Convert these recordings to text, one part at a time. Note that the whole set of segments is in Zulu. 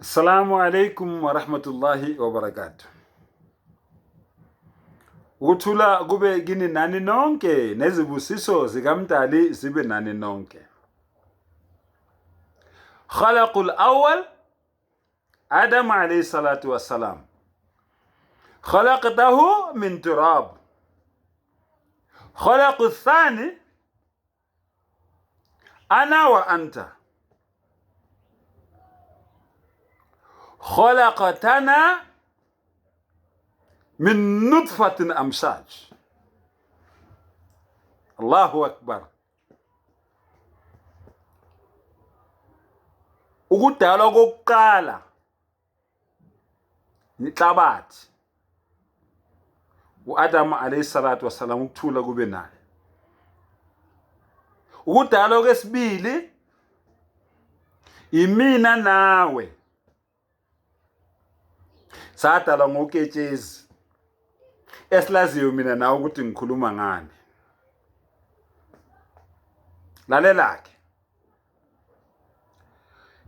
Assalamu alaikum wa rahmatullahi wa barakatuh. Ukuthula kube kini nani nonke nezibusiso zikaMdali zibe nani nonke. Khalaqul awwal Adam alayhi salatu wassalam. Khalaqtahu min turab. Khalaqu thani ana wa anta khalaqtana min nutfatin amshaj. Allahu akbar. Ukudalwa kokuqala inhlabathi u-Adamu alayhi salatu wasalam ukuthula kube naye. Ukudalwa kwesibili imina nawe sadalwa ngoketshezi esilaziyo mina nawe ukuthi ngikhuluma ngani. Lalela-ke,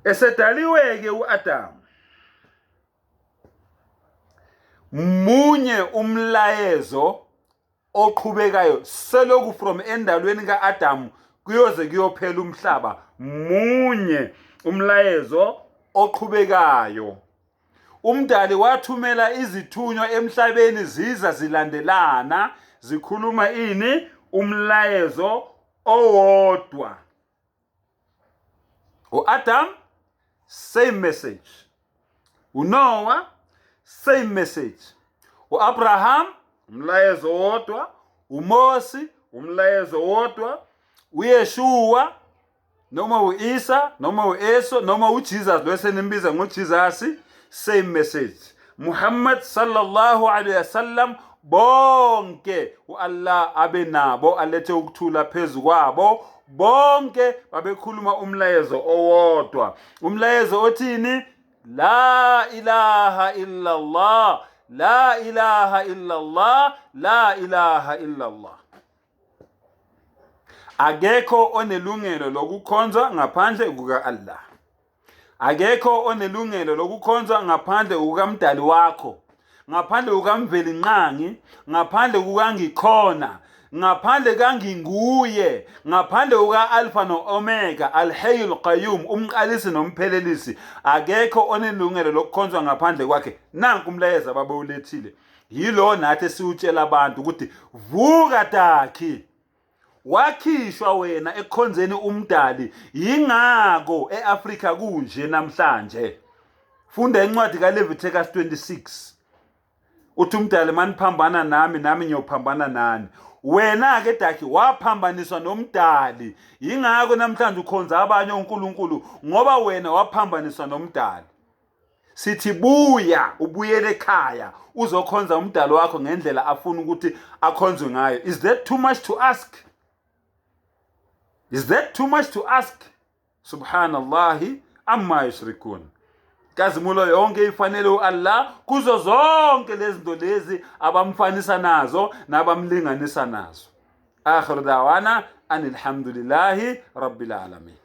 esedaliwe-ke u-Adamu, munye umlayezo oqhubekayo seloku from endalweni ka-Adamu kuyoze kuyophela umhlaba, munye umlayezo oqhubekayo. Umdali wathumela izithunywa emhlabeni ziza zilandelana zikhuluma ini? Umlayezo owodwa. U-Adam same message, uNoah same message, u-Abraham umlayezo owodwa, uMosi umlayezo owodwa, uYeshua noma u-Isa noma u-Eso noma uJesus lo esenimbiza ngoJesus, same message. Muhammad sallallahu alaihi wasallam, bonke u-Allah abe nabo, alethe ukuthula phezu kwabo bonke, babekhuluma umlayezo owodwa. Umlayezo othini? La ilaha illallah, la ilaha illallah, la ilaha illallah. Akekho onelungelo lokukhonzwa ngaphandle kuka-Allah. Akekho onelungelo lokukhonzwa ngaphandle kukaMdali wakho, ngaphandle kukaMvelinqangi, ngaphandle kukaNgikhona, ngaphandle kanginguye, ngaphandle kuka-Alfa no-Omega, Al-Hayyul Qayyum, umqalisi nomphelelisi. Akekho onelungelo lokukhonzwa ngaphandle kwakhe. Nanku umlayezo ababewulethile. Yilo nathi esiwutshela abantu ukuthi vuka dakhi. Wakhishwa wena ekukhonzeni umdali, yingakho e-Afrika kunje namhlanje. Funda incwadi kaLeviticus 26. Uthi umdali maniphambana nami, nami ngiyophambana nani. Wena-ke dakhi waphambaniswa nomdali, yingakho namhlanje ukhonza abanye onkulunkulu, ngoba wena waphambaniswa nomdali. Sithi buya ubuyele ekhaya uzokhonza umdali wakho ngendlela afuna ukuthi akhonzwe ngayo. Is that too much to ask? Is that too much to ask? Subhanallahi amma yushrikun. Nkazimulo yonke ifanele u-Allah kuzo zonke lezi zinto lezi abamfanisa nazo nabamlinganisa nazo. Akhiru dawana anilhamdulillahi rabbil alamin.